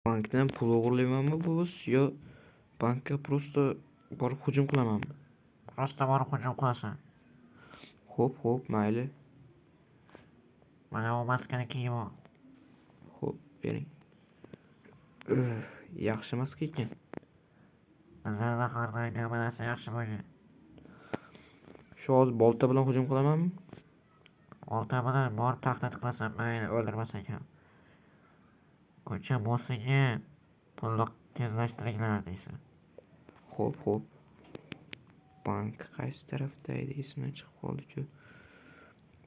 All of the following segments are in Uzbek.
Bankdan pul o'g'irlaymanmi, boss, yo bankka просто borib hujum qilamanmi? Просто borib hujum qilasan. Xo'p, xo'p, mayli. Mana bu maskani kiyib ol. Xo'p, bering. Yaxshi maska ekan. Bizlarda har doim hamma narsa yaxshi bo'lgan. Shu hozir bolta bilan hujum qilamanmi? Bolta bilan borib tahdid qilasan, mayli, o'ldirmasang ham. Ko'cha bossiga pulni tezlashtiringlar deysan. Xo'p, xo'p. Bank qaysi tarafda edi? Esimdan chiqib qoldi-ku.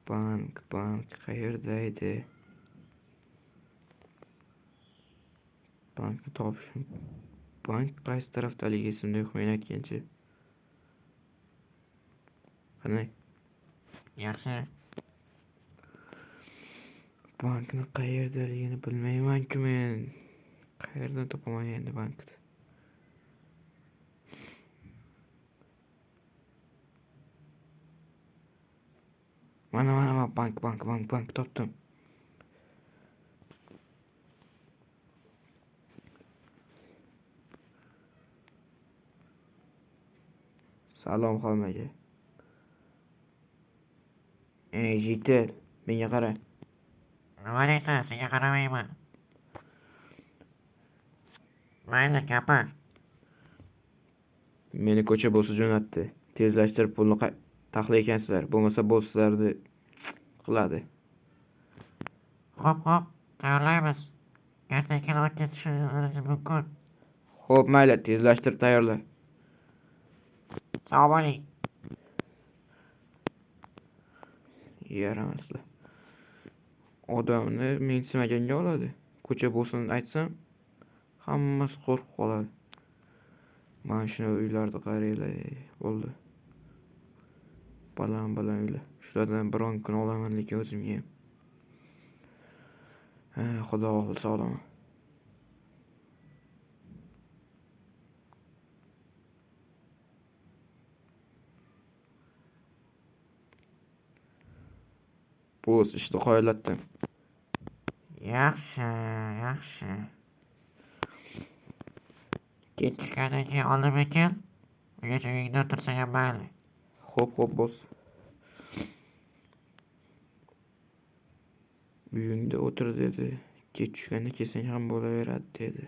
Bank, bank qayerda edi? Bankni topishim. Bank qaysi tarafdaligi esimda yo'q men aytgancha. Qanday? Yaxshi. Bankni qayerdaligini bilmayman-ku men. Qayerdan topaman endi bankni? Mana, mana, mana bank, bank, bank, bank topdim. Salom hammaga. Ey, jitel, menga qara. Nima deysan, senga qaramayman. Mayli, gapir. Meni ko'cha bossi jo'natdi. Tezlashtirib pulni taxlaykansizlar, bo'lmasa boss sizlarni qiladi. Xo'p, xo'p, tayyorlaymiz. Ertaga kelib ketishingiz mumkin. Xo'p, mayli, tezlashtirib tayyorla. Sog' bo'ling. Yaramaslar. Odamni mensimaganga oladi. Ko'cha bossini aytsam, hammasi qo'rqib qoladi. Mana shuni uylarni qaranglar, bo'ldi. Baland-baland uylar. Shulardan biron kun olaman lekin o'zimga ham. Ha, Xudo xohlasa olaman. Boss, ishni qoyillatdim. Yaxshi, yaxshi. Kech tushgandan keyin oldimga kel. Ungacha uyingda o'tirsang ham mayli. Xo'p, xo'p, boss. Uyingda o'tir dedi. Kech tushganda kelsang ham bo'laveradi dedi.